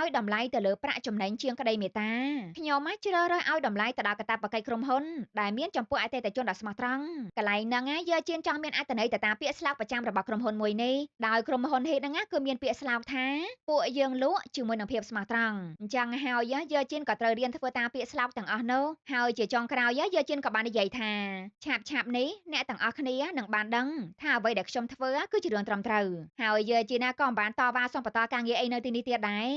ឲ្យតម្លៃទៅលើប្រាក់ចំណេញជាងក្តីមេត្តាខ្ញុំជ្រើសរើសឲ្យតម្លៃទៅដល់កាតព្វកិច្ចក្រុមហ៊ុនដែលមានចំពោះអតិថិជនដ៏ស្មោះត្រង់កន្លែងហ្នឹងយើជៀនចង់មានអត្ថន័យទៅតាមពាក្យស្លោកប្រចាំរបស់ក្រុមហ៊ុនមួយនេះដោយក្រុមហ៊ុនហេតហ្នឹងគឺមានពាក្យស្លោកថាពួកយើងលក់ជាមួយនឹងភាពស្មោះត្រង់អញ្ចឹងហើយយើជៀនក៏ត្រូវរៀនធ្វើតាមពាក្យស្លោកទាំងអស់នោះហើយជាចុងក្រោយយើជៀនក៏បាននិយាយថាឆាប់ឆាប់នេះអ្នកទាំងអស់គ្នានឹងបានដឹងថាអ្វីដែលខ្ញុំធ្វើគឺជារឿងត្រឹមត្រូវហើយយើជៀនក៏មិនបានតវ៉ាសុំបន្តការងារអីនៅទីនេះទៀតដែរ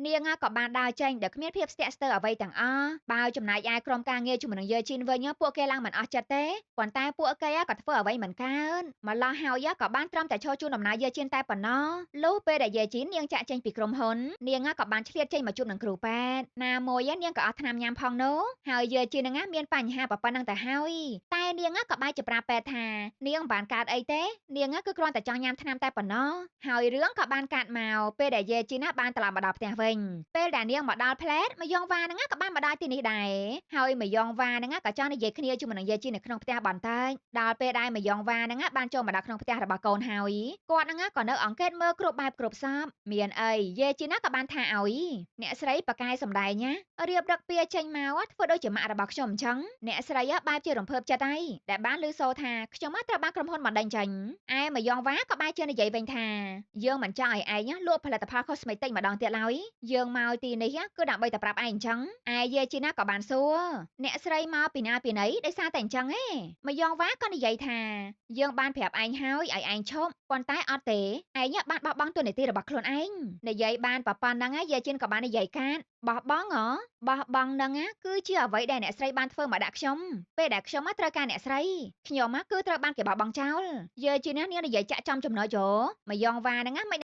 នាងក៏បានដើរចេញដោយគ្មានភាពស្ទាក់ស្ទើរអ្វីទាំងអស់បើចំណែកឯក្រុមការងារជាមួយនឹងយើជីនវិញពួកគេឡើងមិនអស់ចិត្តទេប៉ុន្តែពួកគេក៏ធ្វើអ្វីមិនកើតម្ល៉េះហើយក៏បានត្រឹមតែឈរជូនដំណើរយើជីនតែប៉ុណ្ណោះលុះពេលដែលយើជីននាងចាក់ចេញពីក្រុមហ៊ុននាងក៏បានឆ្លៀតចេញមកជួបនឹងគ្រូពេទ្យណាមួយនាងក៏អស់ថ្នាំញ៉ាំផងនោះហើយយើជីននឹងមានបញ្ហាប៉ុណ្ណឹងទៅហើយតែនាងក៏បែរជាប្រាប់ពេទ្យថានាងមិនបានកើតអីទេនាងគឺគ្រាន់តែចង់ញ៉ាំថ្នាំតែប៉ុណ្ណោះហើយរឿងក៏បានកាត់មកពេលដែលយេជីនបានត្រឡប់មកដល់ផ្ទះវិញពេលដែលនាងមកដល់ផ្លែតមយ៉ងវ៉ាហ្នឹងក៏បានមកដល់ទីនេះដែរហើយមយ៉ងវ៉ាហ្នឹងក៏ចង់និយាយគ្នាជាមួយនឹងយេជីននៅក្នុងផ្ទះបន្តិចដល់ពេលដែលមយ៉ងវ៉ាហ្នឹងបានចូលមកដល់ក្នុងផ្ទះរបស់កូនហើយគាត់ហ្នឹងក៏នៅអង្កេតមើលគ្រប់បែបគ្រប់សពមានអីយេជីនក៏បានថាឲ្យអ្នកស្រីបកែសំដែងណារៀបរឹកពៀចេញមកធ្វើដូចជាម៉ាក់របស់ខ្ញុំអញ្ចឹងអ្នកស្រីបែបជារំភើបចិត្តហើយដែលបានឮសូរថាខ្ញុំត្រូវបានក្រុមហ៊ុនបណ្ដេញចេញឯមយ៉ងវ៉ាក៏បែរជានិយាយវិញថាយើងមិនចង់ឲ្យឯងលក់ផលិតផលខូស្មេទិកម្ដងទៀតឡើយយើងមកទីនេះគឺដើម្បីតែប្រាប់ឯងអញ្ចឹងឯយេជីណាក៏បានសួរអ្នកស្រីមកពីណាពីណីដោយសារតែអញ្ចឹងឯងមយ៉ងវ៉ាក៏និយាយថាយើងបានប្រាប់ឯងហើយឲ្យឯងឈប់ប៉ុន្តែអត់ទេឯងបានបោះបង់តួនាទីរបស់ខ្លួនឯងនិយាយបានប៉ុណ្ណឹងយេជីនក៏បាននិយាយកាត់បោះបង់ហ៎បោះបង់ហ្នឹងគឺជាអ្វីដែលអ្នកស្រីបានធ្វើមកដាក់ខ្ញុំពេលដែលខ្ញុំត្រូវការអ្នកស្រីខ្ញុំគឺត្រូវបានគេបោះបង់ចោលយេជីននាងនិយាយចាក់ចំចំណុចយោមយ៉ងវ៉ាហ្នឹងមិន